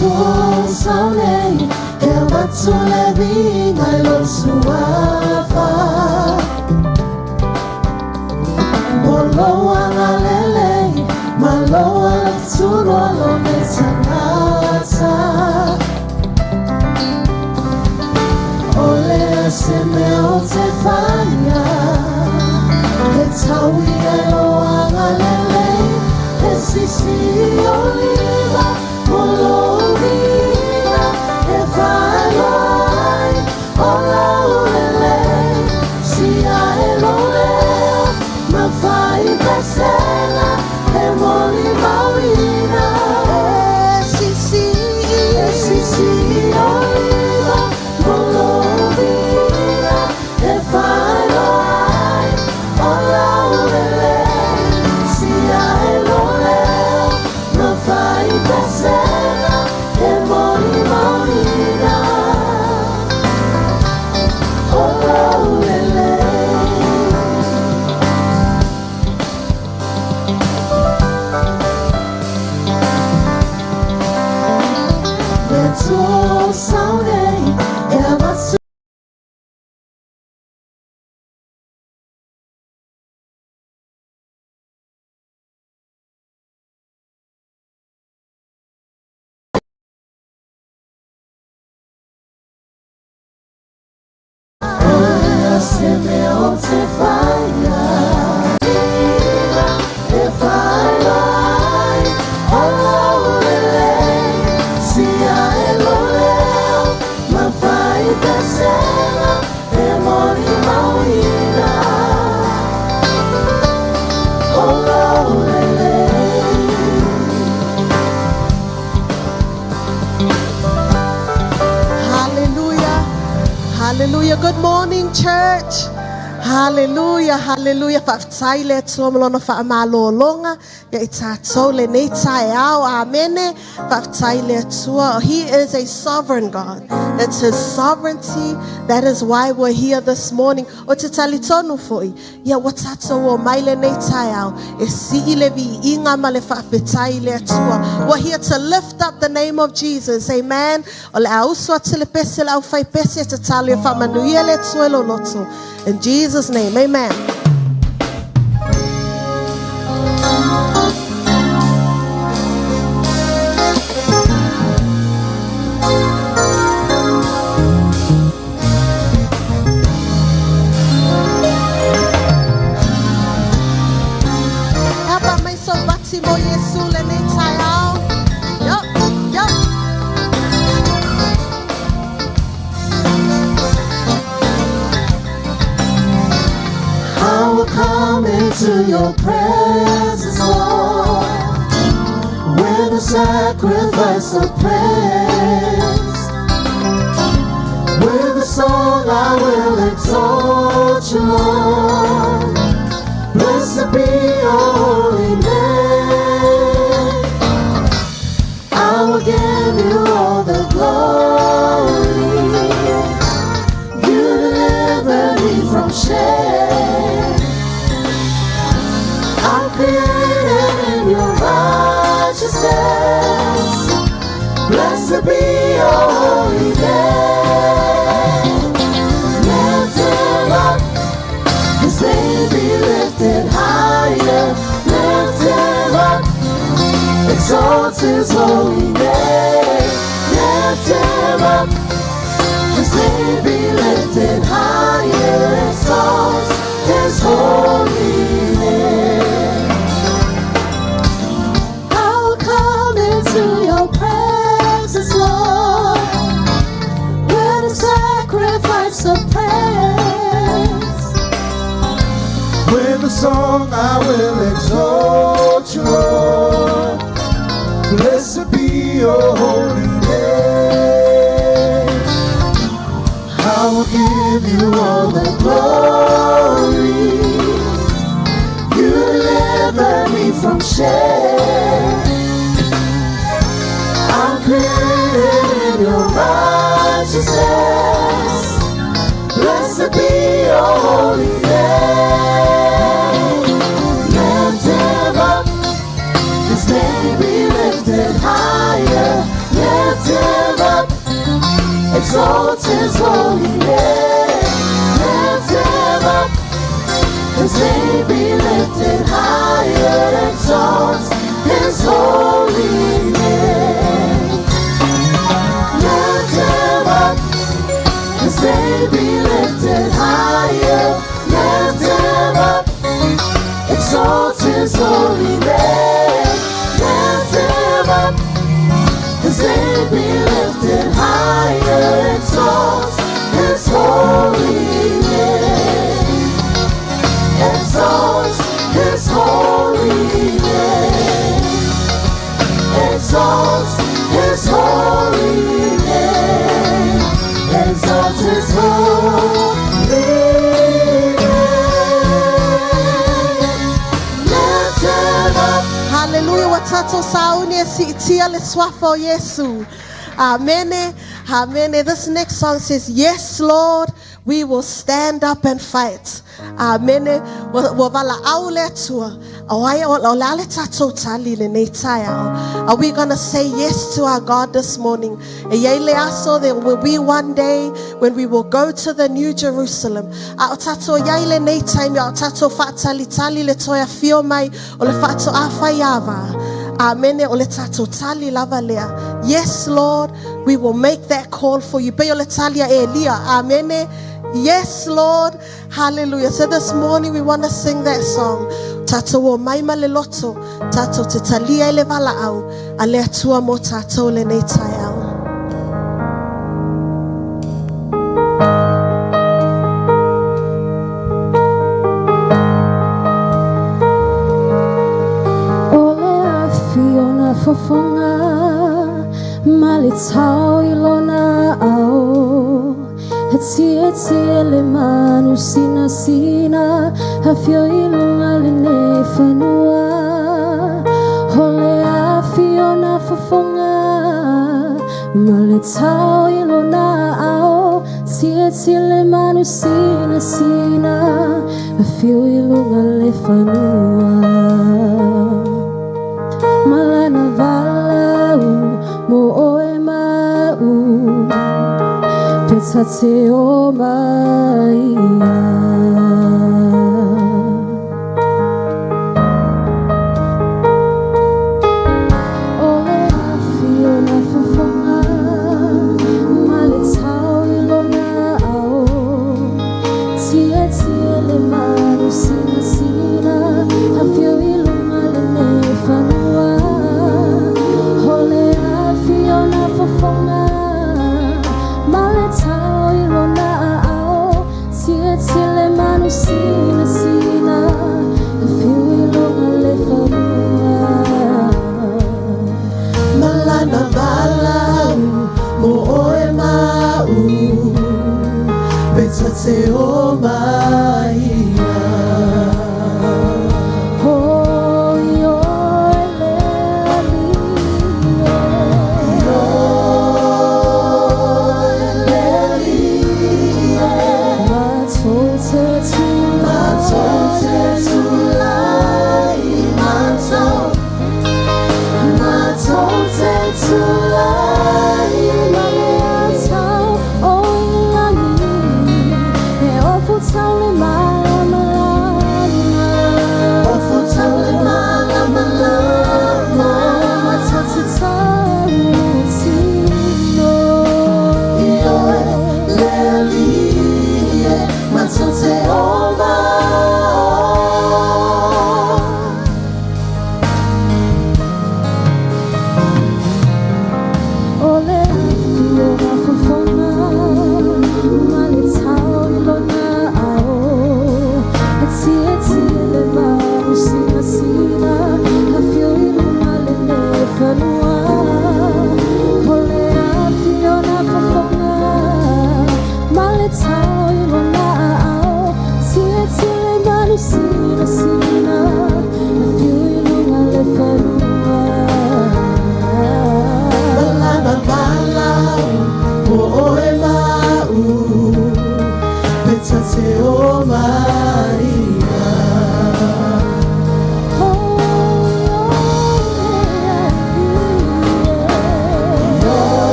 Atua o sau nei e avatu le viiga i lou Suafa. O lou agalelei ma lou alofa nei tagata. O le a se mea ou te faia e taui ai lou agalelei e sisi ou lima mo lou viiga e faailoa ai o lau lelei. Siae lou leo ma fai pesega e molimauina. E sisi, e sisi ou lima mo lou viiga e faailoa ai o lau lelei. Siae lou leo ma fai pesega e molimauina o lau lelei. Le Atua o sau nei e avatu O le a se mea ou te faia e faailoa ai o lau lelei. Siae lou leo ma fai pesega e molimauina o lau lelei. Hallelujah. Hallelujah. Good morning, church. Hallelujah. Hallelujah. Faafetai le Atua ma lona faamalologa ia i tatou lenei taeao. Amene. Faafetai le Atua. He is a sovereign God. It's His sovereignty. That is why we're here this morning. O te talitonu foi. Ia ua tatou omai lenei taeao. E sii le viiga ma le faafetai le Atua. We're here to lift up the name of Jesus. Amen. O le a usu atu le pese le aufai pese tatalo ia faamanuia le Atua i lou loto. In Jesus' name, amen. Hapa mai so pati mo Iesu lenei taeao. Yup, yup. I will come into your presence, Lord, with a sacrifice of praise. With a song I will exalt you, Lord. Blessed be your holy name. I will give you all the glory. You delivered me from shame. I'm created in your righteousness. Blessed be your holy name. Lift him up, his name be lifted higher. Lift him up, exalt his holy name. Lift him up, his name be lifted higher. Exalt his holy name. I will come into your presence, Lord, with a sacrifice of praise. With a song I will exalt you, Lord. Blessed be your holy name. I will give you all the Glory. You deliver me from shame. I'm created in your righteousness. Blessed be your holy name. Lift him up, his name be lifted higher. Lift Exalt his holy name. Lift him up as they be lifted higher. Exalt his holy name. Lift him up as they be lifted higher. Lift him up. Exalt his holy name. Lift him up as they be lifted higher. Exalt his holy name. Exalt his holy name. Exalt his holy name. Exalt his holy name. Lift him up. Hallelujah. Ua tatou sauni e siitia le suafa o Iesu. Amen. Amen. This next song says, "Yes, Lord, we will stand up and fight." Amen. Ua valaau le Atua. O ai o le a le tatou tali lenei taeao. Are we going to say yes to our God this morning? E iai le aso, there will be one day when we will go to the New Jerusalem. A o tatou iai lenei taimi, a o tatou faatalitali le toe afio mai o le faatoa faiava. Amene o le tatou tali lava lea. Yes, Lord, we will make that call for you. Pei o le tali a Elia. Amene. Yes, Lord. Hallelujah. So this morning we want to sing that song. Tatou omai ma le loto, tatou te talia i le valaau, a le Atua mo tatou lenei taeao. O le afi ona fofoga ma le tao i lona aao e tietie le manu sinasina afio i luga lenei fanua o le afi ona fofoga ma le tao i lona aao tietie le manu sinasina afio i luga le fanua ma lana valaau mo oe ma a'u pe ta te omai ia. O le afi ona fofoga ma le tao i lona aao tietie le manu sinasina afio i luga lenei fanua o le afi ona fofoga ma le tao i lona aao tietie le manu sinasina afio i luga le fanua Ma lana valaau mo oe ma a'u pe ta te omai ia. O ioe le Alii e. Ioe le Alii e. Matou te Matou te tulai matou matou te tulai Ma le atao o i lagi e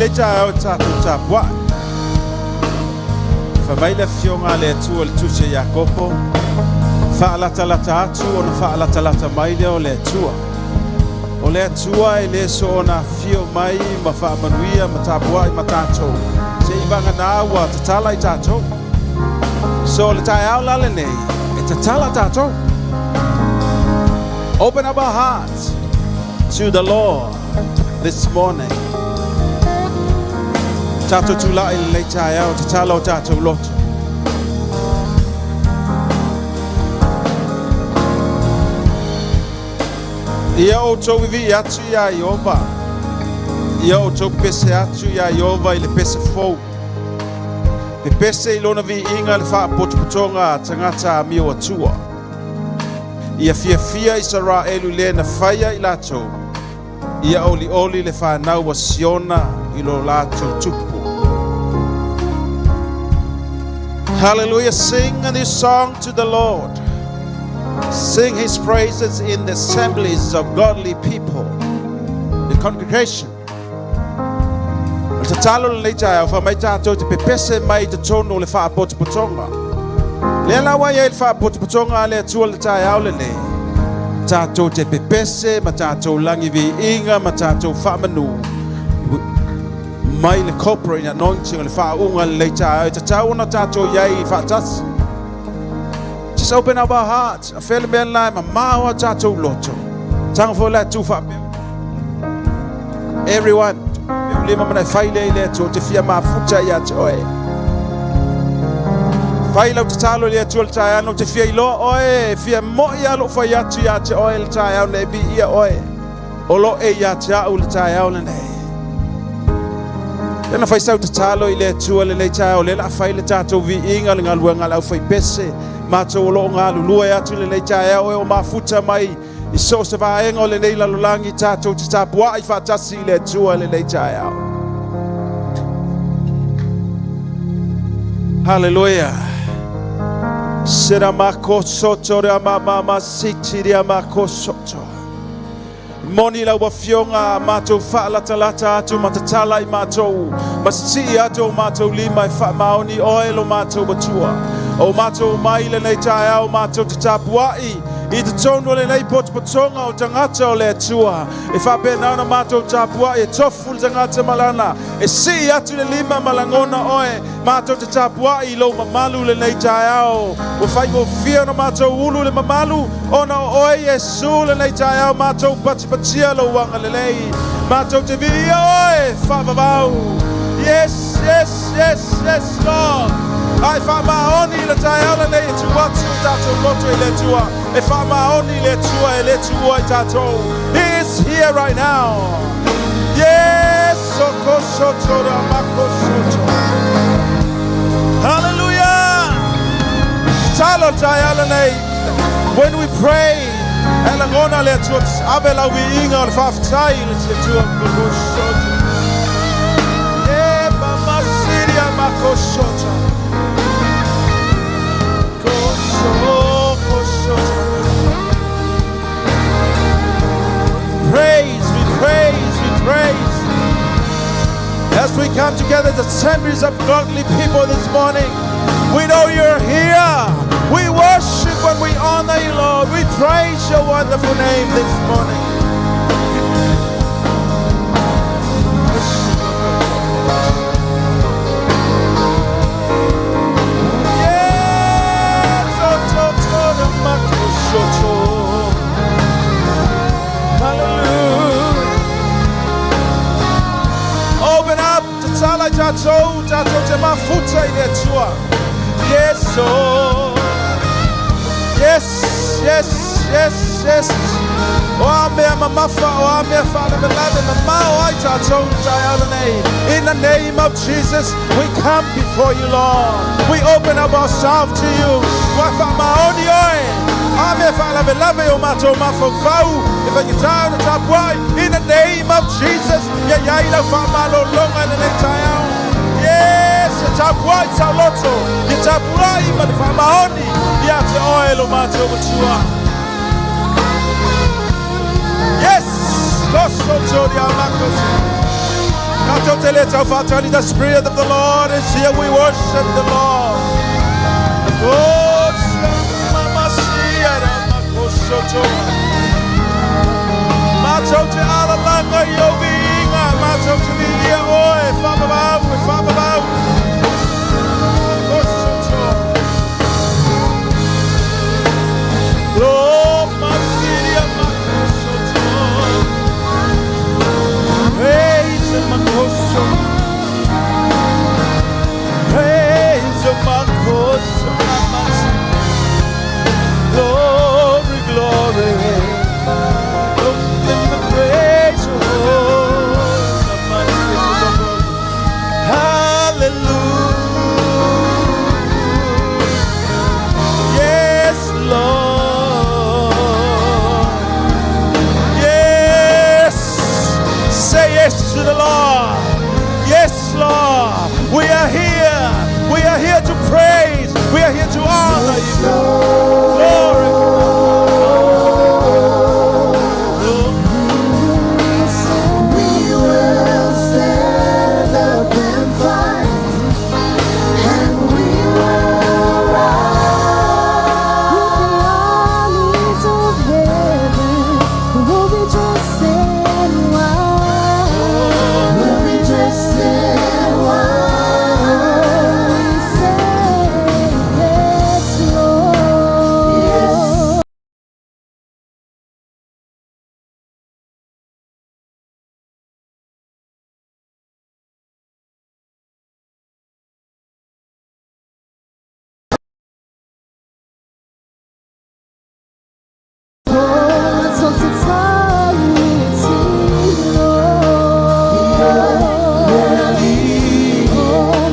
lenei taeao e tatou tapua'i. Fai mai le Afioga a le Atua i le Tusi a Iakopo, Faalatalata atu ona faalatalata mai lea o le Atua. O le Atua e le soona afio mai ma faamanuia ma tapuai ma tatou, seiavagana ua tatala i tatou. So le taeao la lenei, e tatala tatou. Open up our hearts to the Lord this morning. Tatou tulai lenei taeao, tatala o tatou loto. Ia outou vivii atu iā Ieova. Ia outou pepese atu iā Ieova i le pese fou. Pepese i lona viiga le faapotopotoga a tagata amio atua. Ia fiafia Isaraelu i le na faia i latou. Ia olioli le fanau a Siona i lo latou tupu. Hallelujah. Sing a new song to the Lord. Sing his praises in the assemblies of godly people. The congregation. O le tatalo lenei taeao, fai mai tatou te pepese mai i totonu o le faapotopotoga. Lea la ua i ai le faapotopotoga a le Atua i le taeao lenei, tatou te pepese ma tatou lagi viiga ma tatou faamanu mai le corporate anointing o le faauuga lenei taeao e tatau ona tatou i ai faatasi. Just open up our hearts. A fea le mea lena e mamao a tatou loto. Taga foi la tu faapea. Everyone, peu lima mana e fai lea i le Atua, te fia mafuta ia te oe. Fai lau tatalo i le Atua le taeao, ou te fia iloa oe, e fia moi a lou fai atu ia te oe le taeao nei, viia oe. O lo e ia te au le taeao lenei. Lea na fai sau tatalo i le Atua lenei taeao, lea la fai le tatou viiga le galuega a le aufaipese, matou o lo o galulue atu lenei taeao e o mafuta mai i so o se vaega o lenei lalolagi tatou te tapuai faatasi i le Atua lenei taeao. Hallelujah. Sera mako soto rea mama siti rea mako soto. Moni lau Afioga, matou faalatalata atu ma tatala i matou, ma sisii atu o matou lima e faamaoni oe lo matou Atua. O matou mai lenei taeao matou te tapuai i totonu o lenei potopotoga o tagata o le Atua, e faapena ona matou tapuai e tofu le tagata ma lana, e sii atu le lima ma lagona oe. Matou te tapuai i lou mamalu lenei taeao. Ua faigofie ona matou ulu le mamalu ona o oe Iesu lenei taeao. Matou patipatia lou agalelei. Matou te viia oe faavavau. Yes, yes, yes, yes, Lord. A e faamaoni i le taeao lenei e tuu atu o tatou loto i le Atua. E faamaoni i le Atua e le tuua i tatou. He is here right now. Yes, soko soto ramako soto. Hallelujah. Tatalo le taeao lenei. When we pray, e lagona le Atua ave lau viiga o le faafetai i le Atua. Koko soto. E mama siria mako soto. Ko soto. Praise, we praise, we praise. As we come together as assemblies of godly people this morning, we know you're here. We worship and we honor you, Lord. We praise your wonderful name this morning. Yes, oh, to, to, the mako, soto. Hallelujah. Open up tatala i tatou, tatou te mafuta i le Atua. Yes, oh. Yes, yes, yes, yes. O a mea mamafa, o a mea faalavelave, mamao ai tatou taeao lenei. In the name of Jesus, we come before you, Lord. We open up ourselves to you. Ua faamaoni oe. A mea faalavelave o matou mafaufau, e faigata ona tapuai. In the name of Jesus, ia iai lau faamalologa i lenei taeao. Yes, ia tapuai saoloto, ia tapuai ma le faamaoni ia te oe lo matou Atua. Yes, koso tori a mako. Tatou te le tau faatali. The Spirit of the Lord is here. We worship the Lord. Oh, Shama Ramakosoto. Matou te alalaga i ou viiga. Matou te viia oe. Whaamamau, whaamamau. Kosoto. Oh, Masiria Makosoto. Praise Makoso. Praise Makoso. Glory, glory. Open the praise, oh, Hallelujah. Yes, Lord. Yes. Say yes to the Lord. Yes, Lord. We are here. We are here to praise. We are here to honor you. Glory. We will stand up and fight, and we will rise. With the armies of heaven, we'll be dressed in white. We'll be dressed in white. We say, Yes, Lord. Oh, so to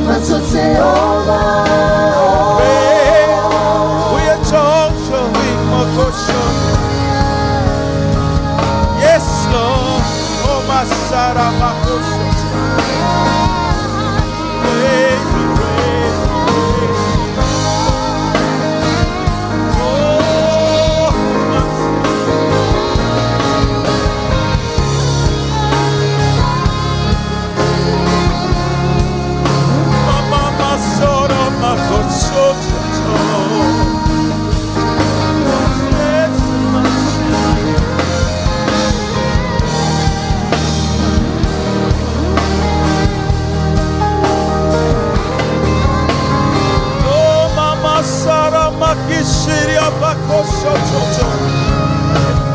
Matou te over. We exalt you, we makosho. Yes, Lord. Oh, Masara makosho. Praise you, praise you, praise you. Oh, Mas- Mama masoro makosho. Yes, Mas- Oh, mama sara makishiria bakosho chocho.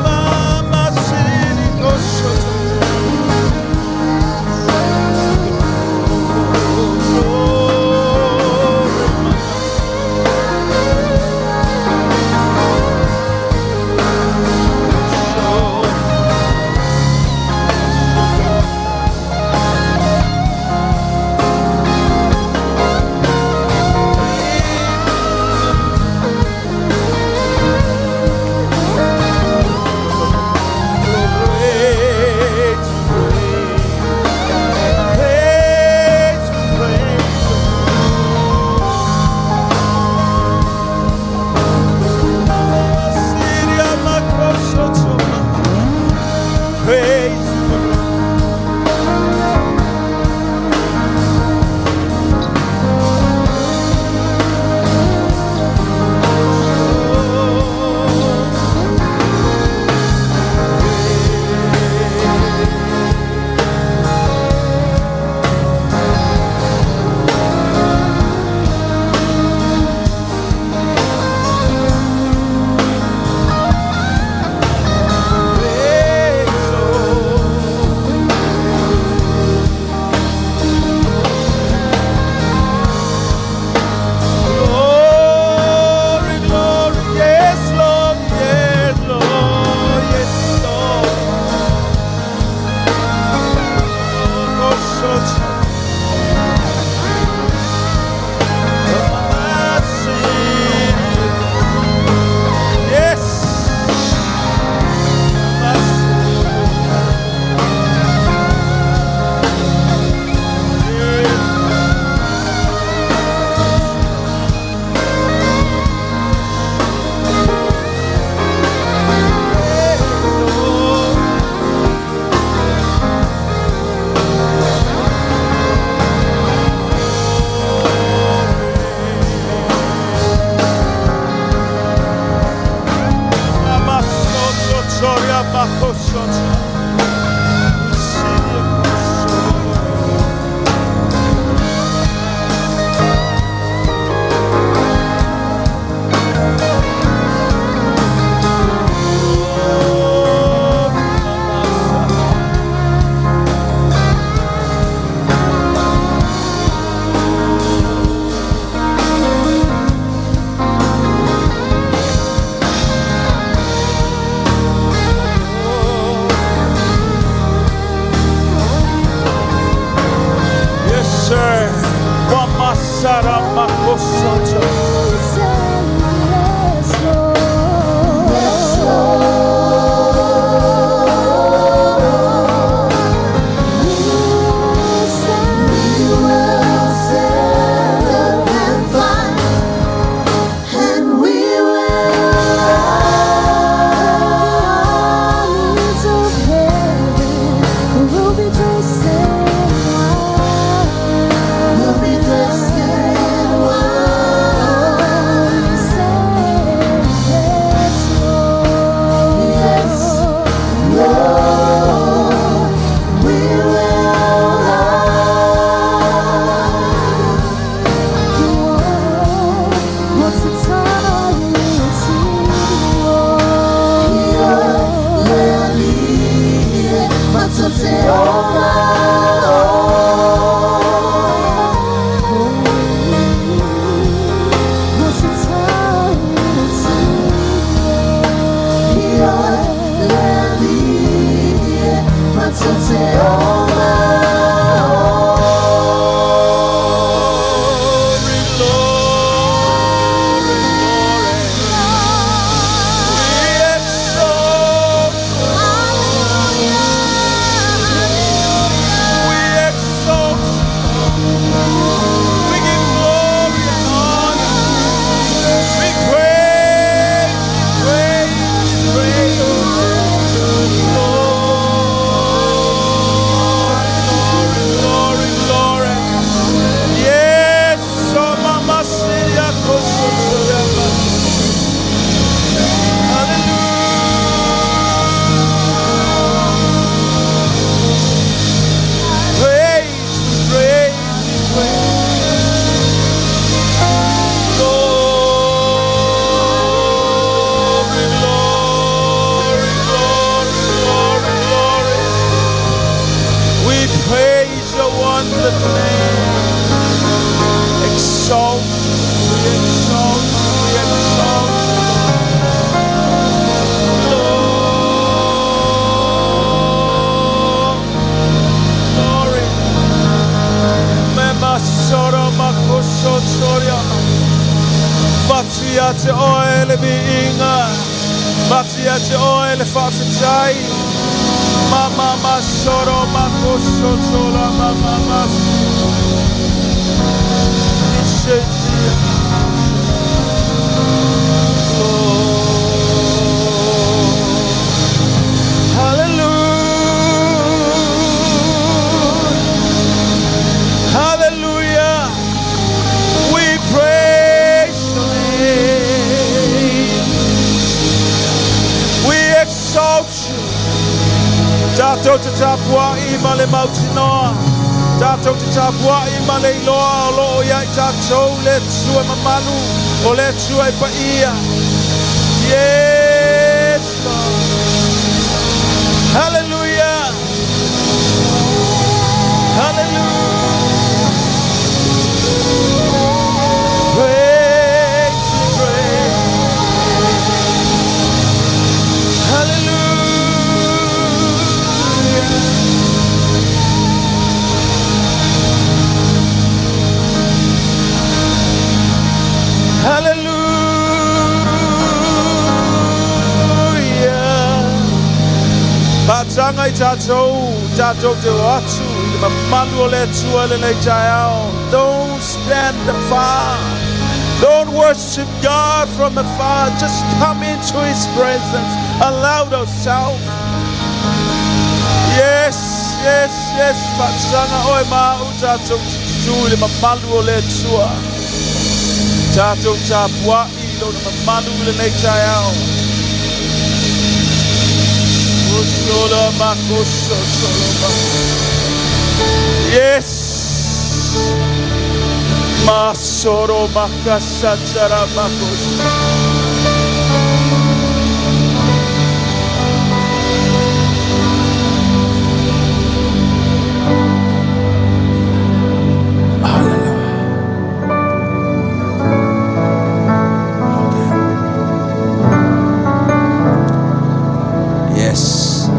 Mama siri kosho. sir. Wamasara makosoto. Say yes, Lord. Yes, Lord. We will stand. We will stand up and fight, and we will Armies of heaven will be dressed in white. We'll be dressed in white. Say yes, Lord. Yes, Lord, we will rise. The world wants to tie to Wants to tie Glory, glory, glory. We exalt We exalt We give glory and honor. We praise, praise, praise. Glory, glory, glory, glory. Yes, oh, mama, siya, koso, toyama. Hallelujah. Praise, we praise, we praise. Glory, glory, glory, glory, glory. We praise your wonderful name. Exalt, we exalt, we exalt. Glory, glory. Mema soro makoso soria. Matia te oe le viinga. Matia te oe le whaafetai. Mama masoro makoso tola mama mas. Ishe Hallelujah. Hallelujah. We praise your name. We exalt you. Tātou te tāpua i ma le mautinoa. Tātou te tāpua i ma le iloa o loo ia i tātou le tua mamalu o le tua i paia. Yes, Lord. Hallelujah. Hallelujah. Praise, praise. Hallelujah. Hallelujah. Whātanga i tātou, tātou te o atu, i le mamalu o le Atua le nei taeao. Don't stand afar. Don't worship God from afar. Just come into His presence. Allow yourself. Yes, yes, yes. Whātanga oe mā u tātou tutu i le mamalu o le Atua. Tātou tāpua i lo le mamalu i le nei taeao. Osola makoso solo ma. Yes. Masoro makasatara makoso. Hallelujah. Yes.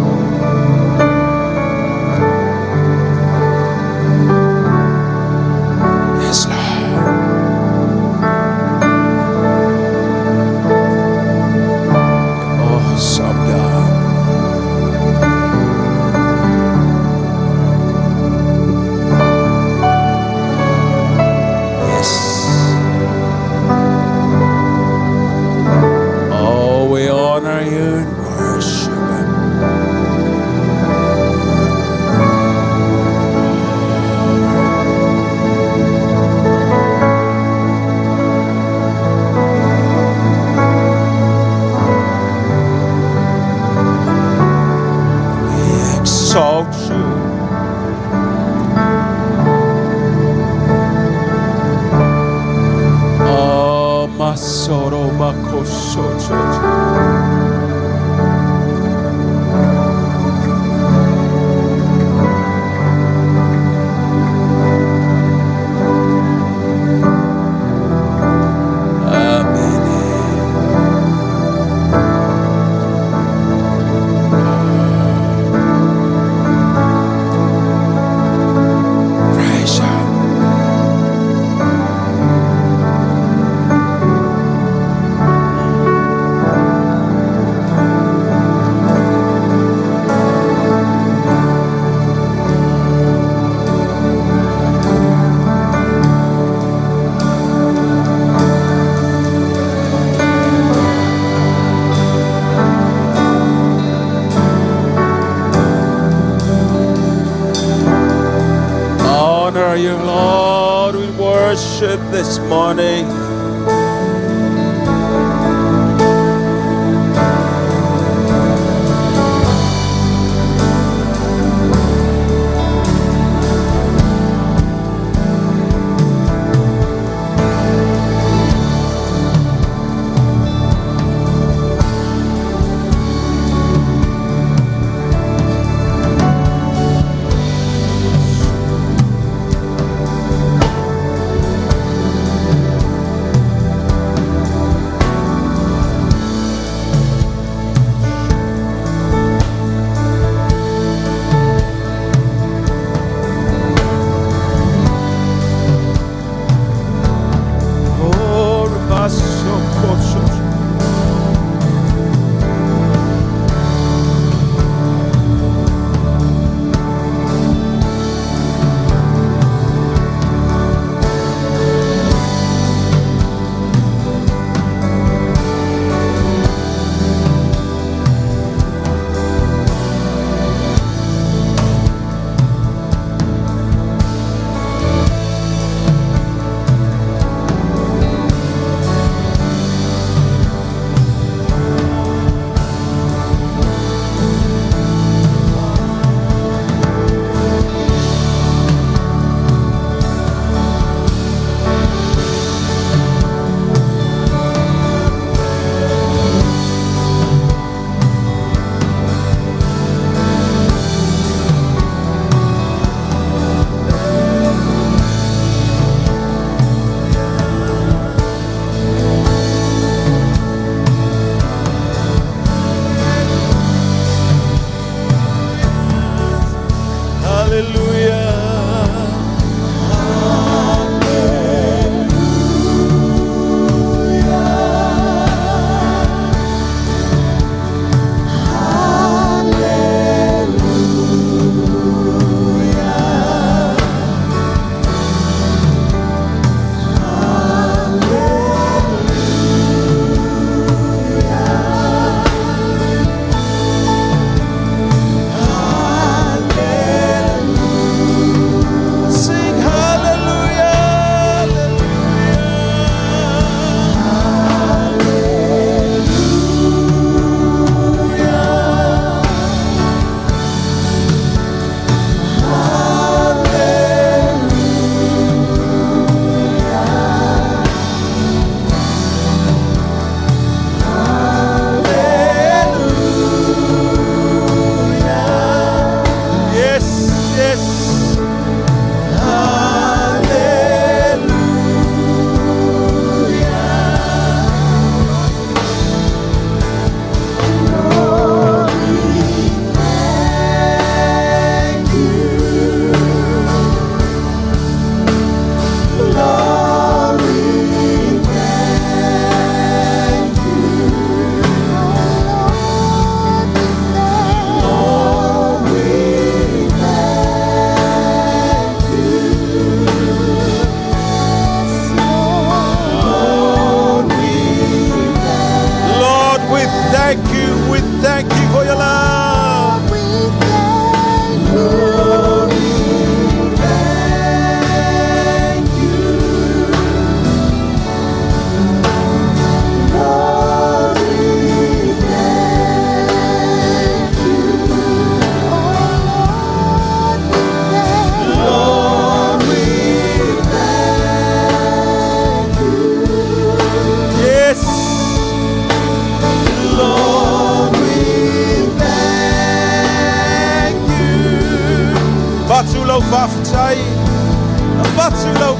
Soro makosoto. Amen. Praise God. Honor you, Lord. We worship this morning.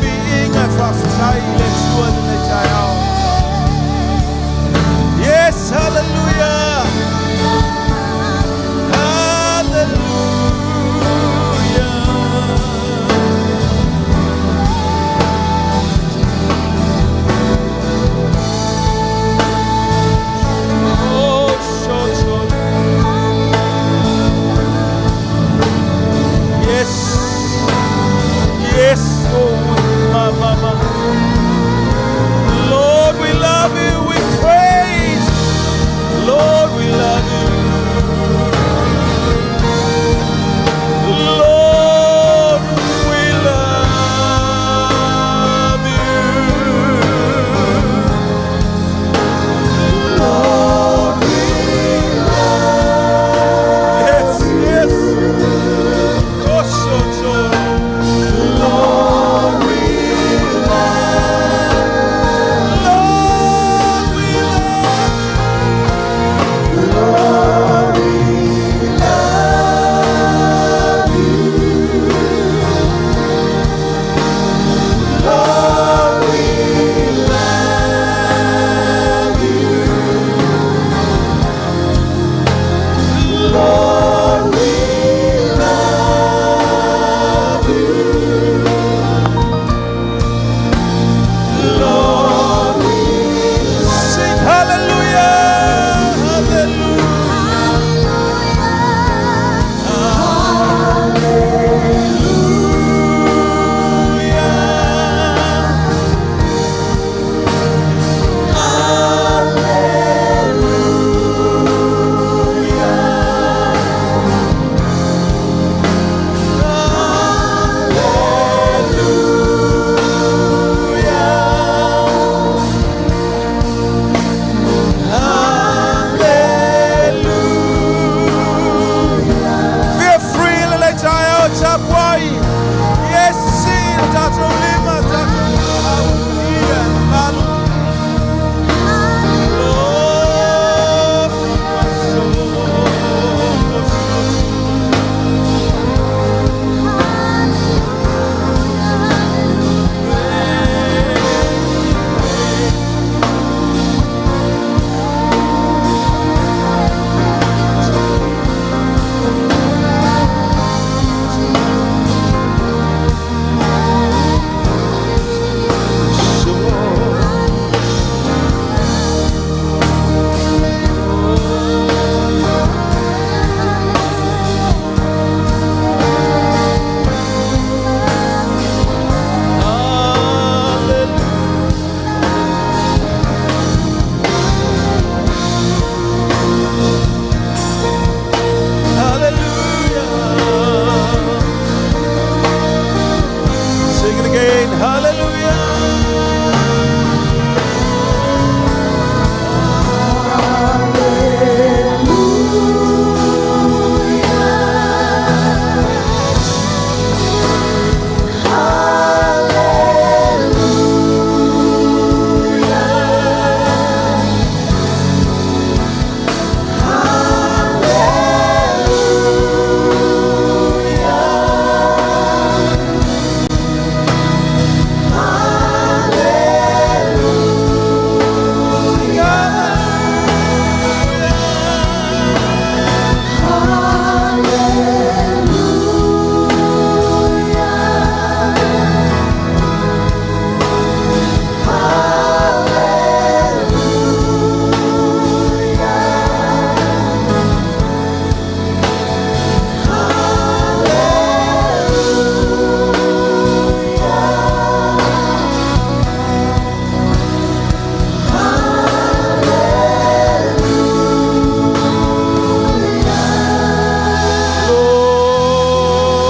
viiga e faafetai i le Atua i lenei taeao. Yes, hallelujah. Hallelujah. Oh, so, so. Yes. Yes, Lord. Ma, ma, ma. Lord, we love you. We praise. Lord, we love you. Lord, we love you. Lord, we love. Yes, yes. Oh, so, so. Lord, we love. Lord, we love. Lord, we love you. Lord, we love you. Lord, we love you. Lord, we Sing hallelujah, hallelujah. Hallelujah. Hallelujah. Feel free lenei taeao tapuai. Yes, tatou lima, tatou ia malu. Lord, my soul, my soul. Hallelujah. Hallelujah. Sing it again. Hallelujah.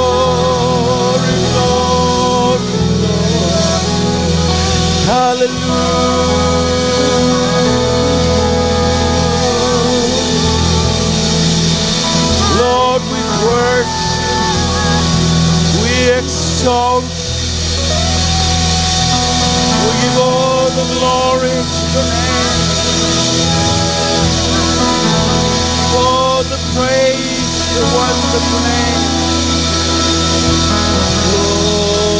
Glory, glory, glory. Hallelujah. Lord, we worship, we exalt, we give all the glory to your name, all the praise to the wonderful name. Lord.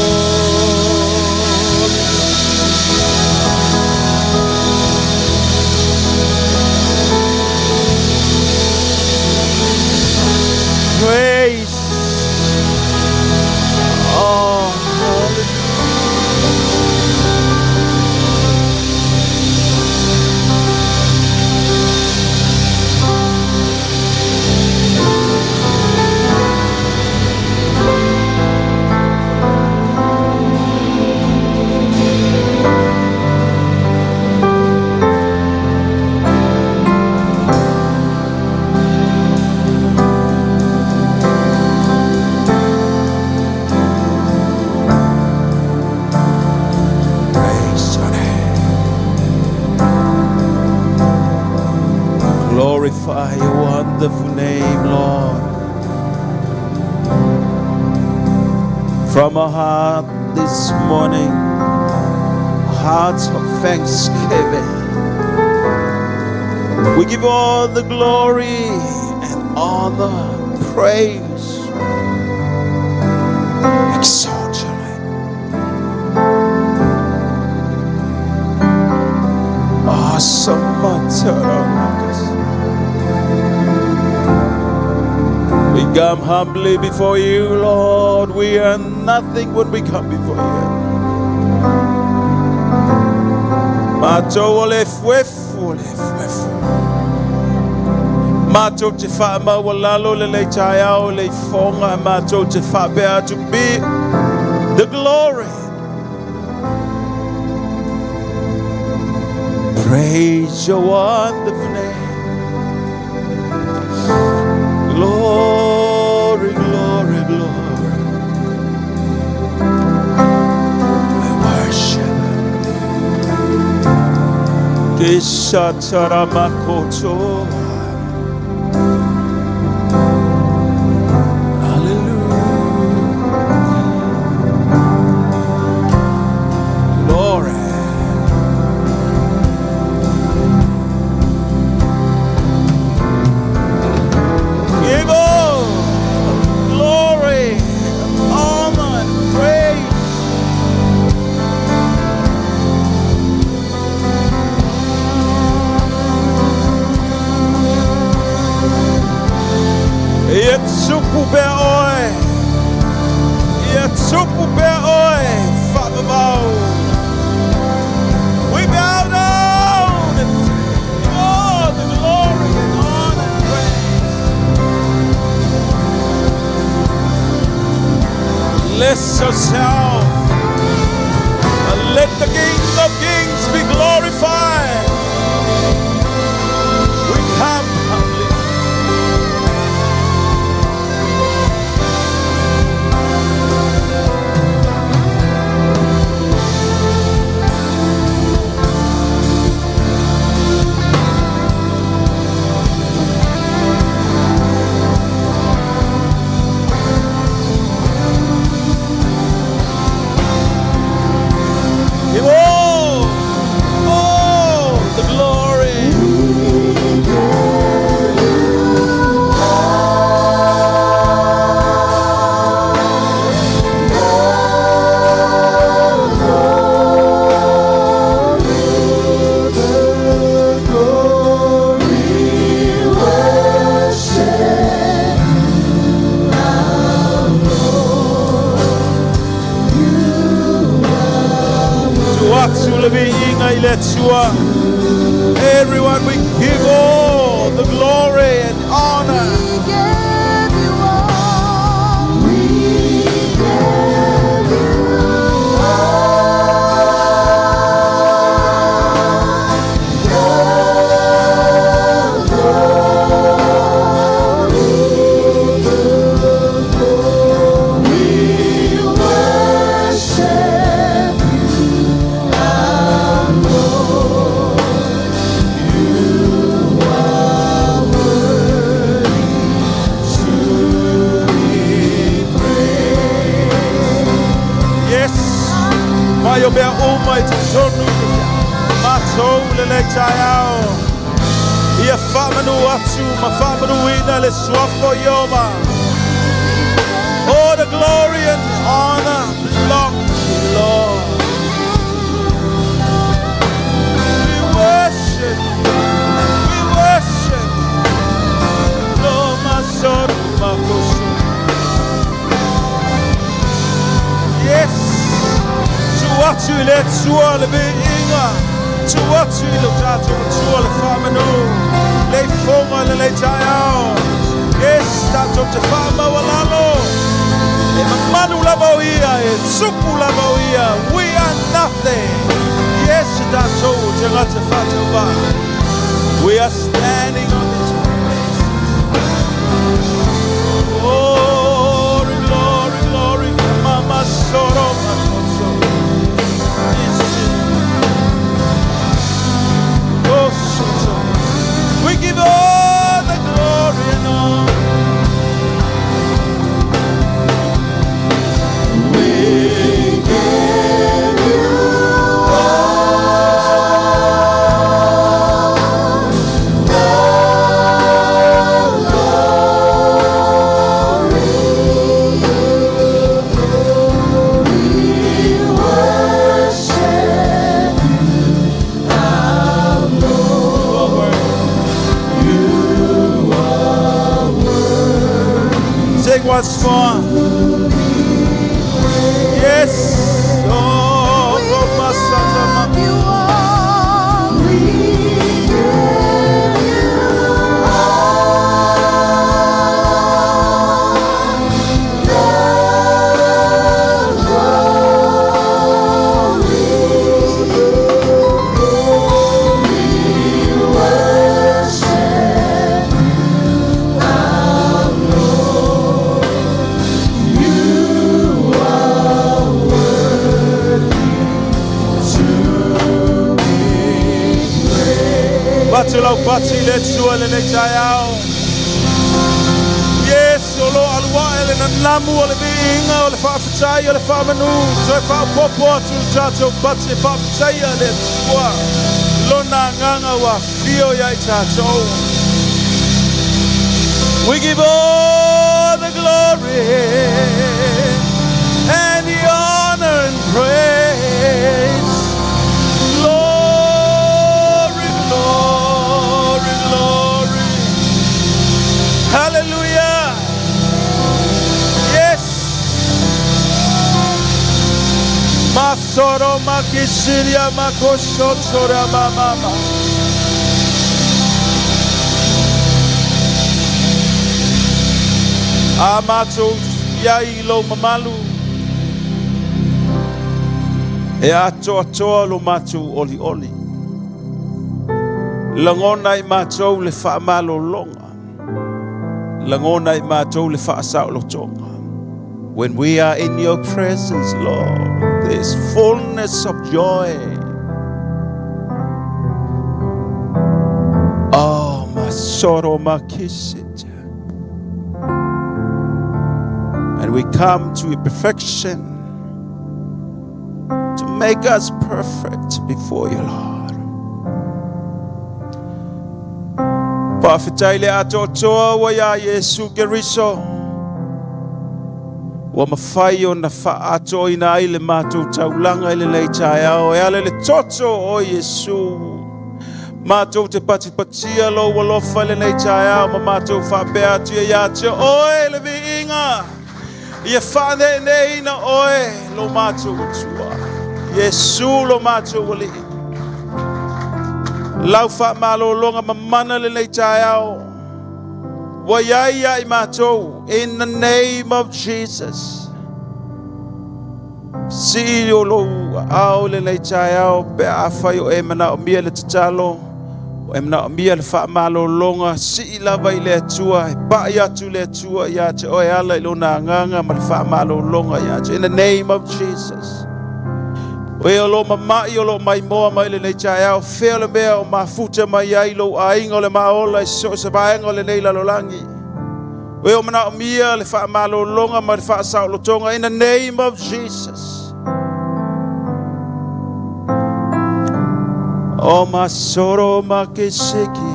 Glorify your wonderful name, Lord. From our heart this morning, hearts of thanksgiving, we give all the glory and honor, praise. Exalt your name. Awesome. We come humbly before you, Lord. We are nothing when we come before you. Matou o le fuefu, o le fuefu. Matou te whaamaualalo le le taeao le fonga, matou te whaapea to be the glory. Praise your wonderful name. Glory, glory, glory. We worship. Kishataramakoto. Hallelujah. Glory. Give all glory, honor, and praise. Ia tupu pea oe. Ia tupu pea oe. Whaamau. We bow down and give all the glory and honor and praise. Bless yourself and let the King of Kings be glorified. We come humbly. Give all the glory. The glory, worship you, our Lord. To atu le viiga i le Atua. Everyone, we give all the glory and honor. We give you all. We give you all the glory, the glory. We worship you, our Lord. You are worthy to be praised. Yes. Mai o mea uma i totonu. Matou le le taeao. Ia whaamanu atu ma whaamanuina le suafa o Iova. All the glory and honor belong to you, Lord. We worship, we worship. Lord, my soul, my soul. Yes. Tu atu i le Atua le viiga. Tu atu i lo tatou Atua le whaamanu. Le fonga le le taeao. Yes, tatou te whaamaualalo. E mamalu lava o ia, e tupu lava o ia. We are nothing. Yes, tatou te gata whātau. We are standing on this place. Glory, glory, glory. Mama soro makoso. Oh, soto. We give all once more. Yes. Oh, Roma We give you all. We give you all the glory. We worship you, our Lord. You are worthy to be praised. Avatu lau pati i le Atua i lenei taeao. Yes, o lo o alu ae le nanamu o le viiga o le faafetai o le faamanu. Toe faaopoopo atu le tatou pati e faafetaia le Atua. Lona agaga ua afio ia i tatou. We give all the glory and the honor and praise. Glory, glory, glory. Hallelujah. Yes. Masoro makisiria makoshotora mama. A matou iai i lou mamalu. E atoatoa lo matou olioli. Lagona i matou le faamalologa. Lagona i matou le faasaolotoga. When we are in your presence, Lord, there's fullness of joy. Oh, masoro makisita. And we come to a perfection to make us perfect before you, Lord. Faafetai le atoatoa ua iā Iesu Keriso. Ua mafai ona faaatoaina ai le matou taulaga i lenei taeao e ala i le toto o Iesu. Matou te patipatia lou alofa i lenei taeao ma matou faapea atu ia iā te oe le viiga. Ia faaneeneeina oe lo matou Atua. Iesu lo matou Alii. Lau faamalologa mamana lenei taeao. Ua iai ia i matou in the name of Jesus. Sii o lou aao i lenei taeao pe afai o e manaomia le tatalo, o e manaomia le faamalologa, sii lava i le Atua, e pai atu le Atua ia te oe ala i lona agaga ma le faamalologa ia te. In the name of Jesus. O e o lo mama'i o lo maimoa mai lenei taeao, fea le mea o mafuta mai ai lou aiga o le maola i so o se vaega o lenei lalolagi. O e o manaomia le faamalologa ma le faasaolotoga in the name of Jesus. O masoro ma ke seki.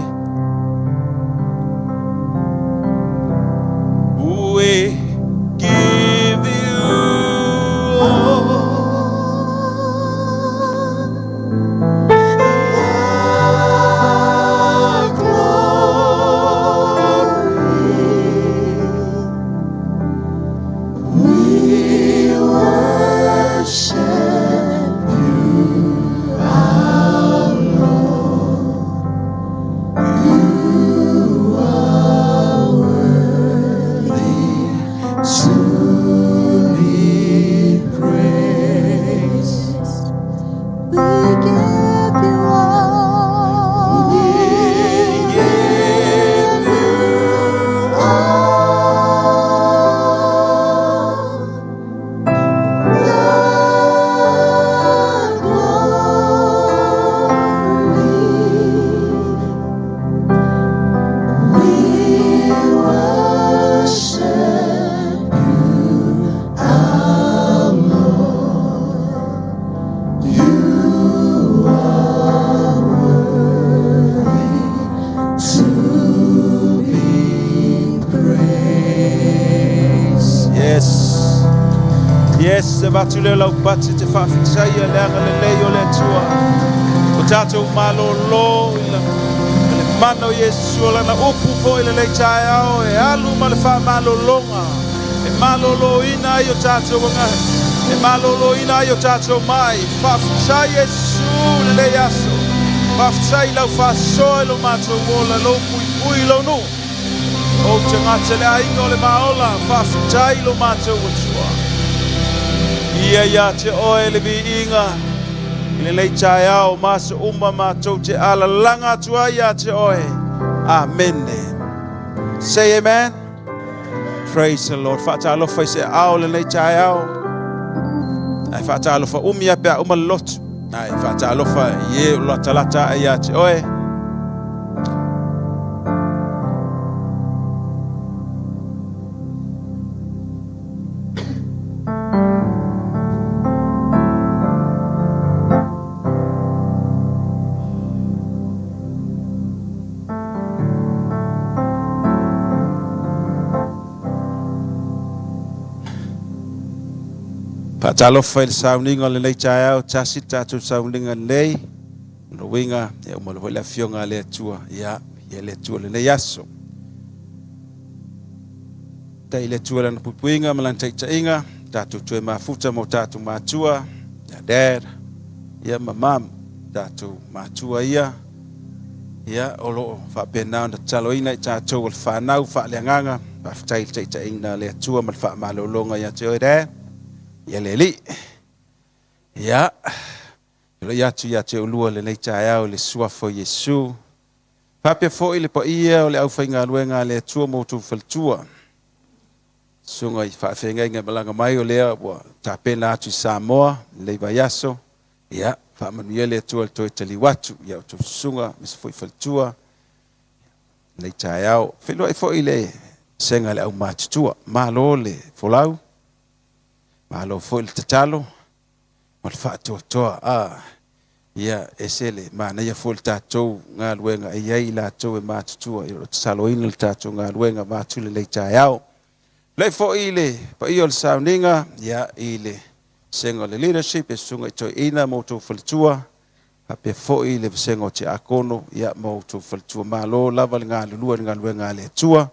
We give you all The glory. We worship you, our Lord. You are worthy to be praised. We give you all. We give you all the glory. We worship you, our Lord. You are worthy to be praised. Yes. Yes, e avatu lea o lau pati te faafetaia le agalelei o le Atua. O tatou malōlō i le mana o Iesu o lana upu foi i lenei taeao e alu ma le faamalologa. malōlōina ai o tātou agaga, e malōlōina ai o tātou mai. Faafetai Iesu i lenei aso. Faafetai i lau faasoa i lo matou ola, lou puipui i lou nuu. Ou te gata le aiga o le Maola, faafetai i lo matou Atua. Ia ia te oe le viiga i lenei taeao ma aso uma matou te alalaga atu ai ia te oe. Amene. Say amen. Praise the Lord. Faatalofa i se ao lenei taeao. Ai faatalofa umi a pe a uma le lotu. Ai faatalofa i e o latalata ae ia te oe. Faatalofa i le sauniga o lenei taeao, tasi le tatou sauniga lenei. Lona uiga, ia uma loa foi le afioga a le Atua, ia, ia le Atua lenei aso. Tai le Atua lana puipuiga ma lana taitaiga, tatou toe mafuta mo tatou matua, ia dad, ia ma mom, tatou matua ia, ia o lo o faapena ona tataloina i tatou o le fanau faaleagaga, faafetai i le taitaiga a le Atua ma le faamalologa ia te oe dad, ia le Alii. Ia, Tulai atu ia te oulua i lenei taeao i le Suafa o Iesu. Faapea foi le paia o le aufaigaluega a le Atua ma outou faletua. Susuga i faafeagaiga e malaga mai o lea ua tapena atu i Samoa i lenei vaiaso. Ia, faamanuia le Atua i le toe taliu atu ia outou susuga aemaise foi faletua lenei taeao. Feiloai foi i le vasega a le aumatutua. Malo le folau, malo foi le tatalo. ma le faatoatoa. A, ia, ese le manaia foi le tatou galuega e i ai i latou e matutua i o lo o tataloina le tatou galuega vaeatu lenei taeao. Tulai foi i le paia o le sauniga, ia, i le vasega o le leadership, e susuga i toeaiina ma outou faletua, faapea foi le vasega o tiakono, ia, ma outou faletua. Malo lava le galulue i le galuega a le Atua.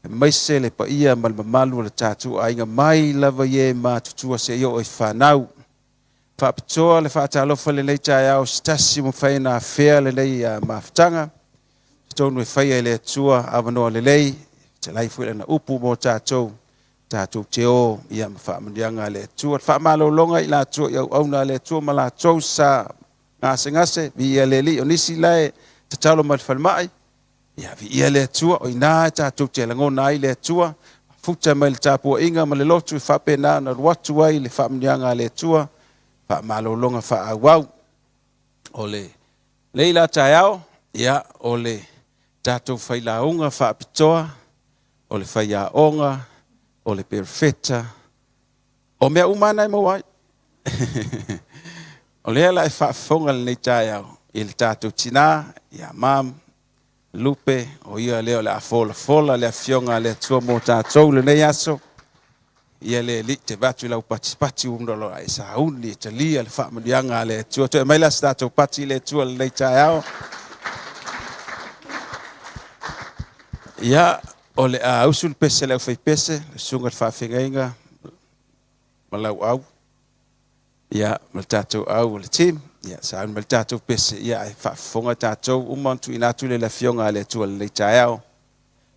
Aemaise le paia ma le mamalu o le tatou aiga mai lava i e matutua seia oo i fanau. Faapitoa le faatalofa i lenei taeao se tasi ua mafai ona afea lenei mafutaga. Totonu e faia e le Atua avanoa lelei, fetalai foi lana upu mo tatou, tatou te o ia ma faamanuiaga a le Atua. Le faamalologa i latou i auauna a le Atua ma latou sa gasegase, viia le Alii. O nisi la e tatalo mai le falemai, Ia viia le Atua, o i ina e tatou te lagona ai le Atua, mafuta mai le tapuaiga ma le lotu e faapena ona alu atu ai le faamanuiaga a le Atua, faamalologa faaauau. O le lei la taeao, ia, o le tatou failauga faapitoa, o le faiaoga, o le perofeta, o mea uma lava na e maua ai. O lea la e faafofoga lenei taeao i le tatou tina, ia Mom Lupe, o ia lea o le a folafola le Afioga a le Atua mo tatou lenei aso. Ia le Alii te vaeatu i lau patipati una o e sauni e talia le faamanuiaga a le Atua. Toe aumai la se tatou pati i le Atua lenei taeao. Ia, o le a usu le pese a le aufaipese, le susuga i le faafeagaiga ma lauau. Ia, ma le tatou au o le team, ia, sauni mai le tatou pese, ia, ae faafofoga tatou uma ona tuuina atu lea i le Afioga a le Atua i lenei taeao.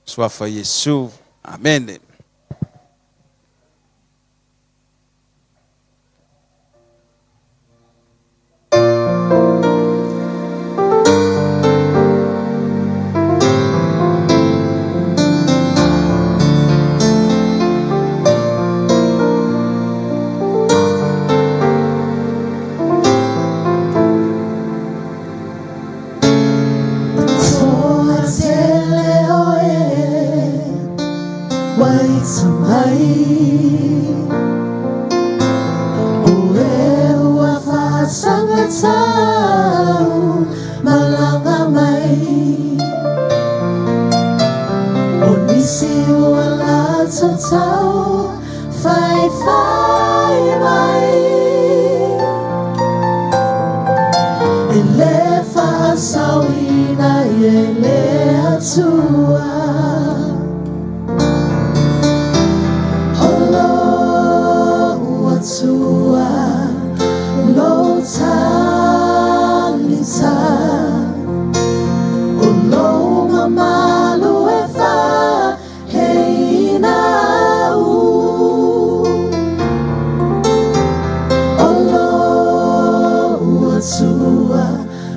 Suafa Iesu. Amene.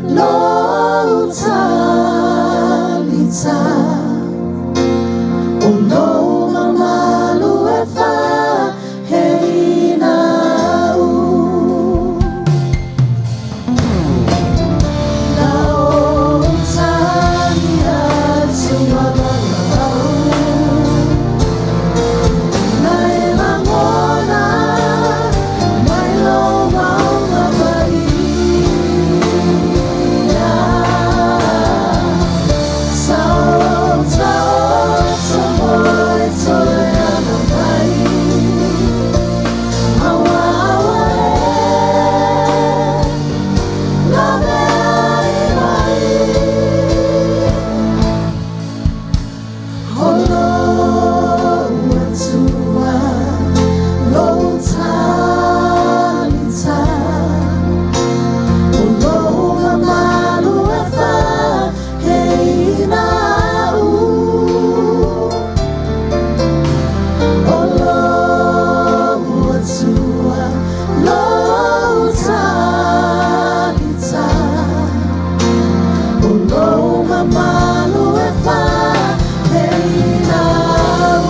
Lou talita O lou mamalu e faheina u Na ou tagi atu a valaau Na e lagona mai lou mauga paia Sao taoto moe toe ana mai Auaua e Laveai mai O lou Atua lou talita O lou mamalu e faheina u O lou Atua lou talita O lou mamalu e faheina u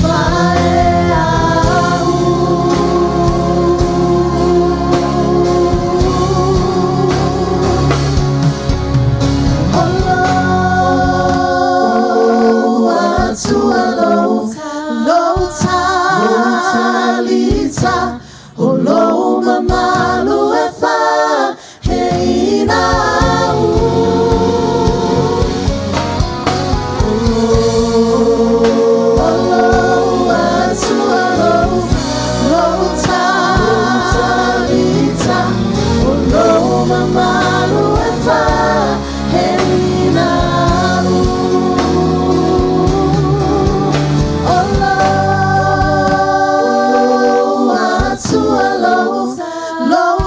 Faea u O lou Atua lou talita O lou mamalu e faheina u O lou Atua lou talita O lou mamalu e faheina u O lou Atua lou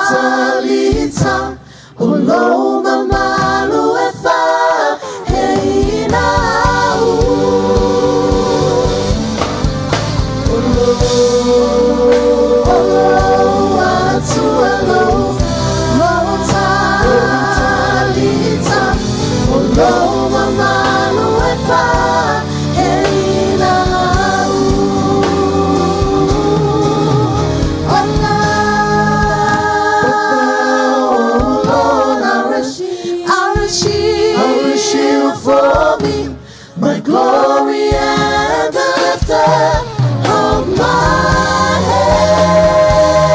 talita O lou mamalu e faheina u O lou Atua lou talita O lou mamalu e faheina u O Lord, our shield, Our shield for me, my glory and the lifter of my head.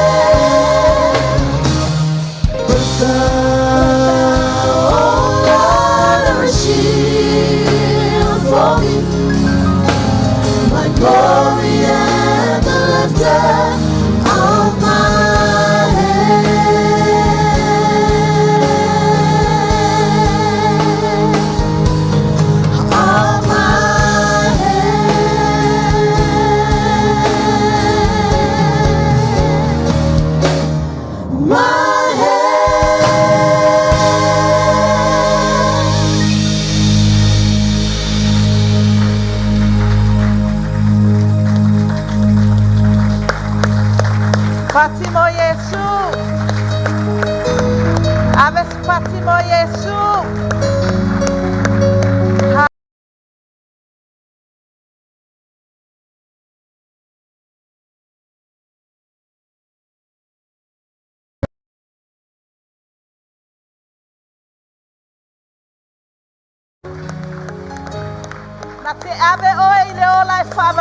But thou, Oh Lord, are a shield for me, my glory and the lifter of my head. Of my head. My head. Patimo Iesu. Ave patimo Iesu. Na te ave oe i le ola e whaava.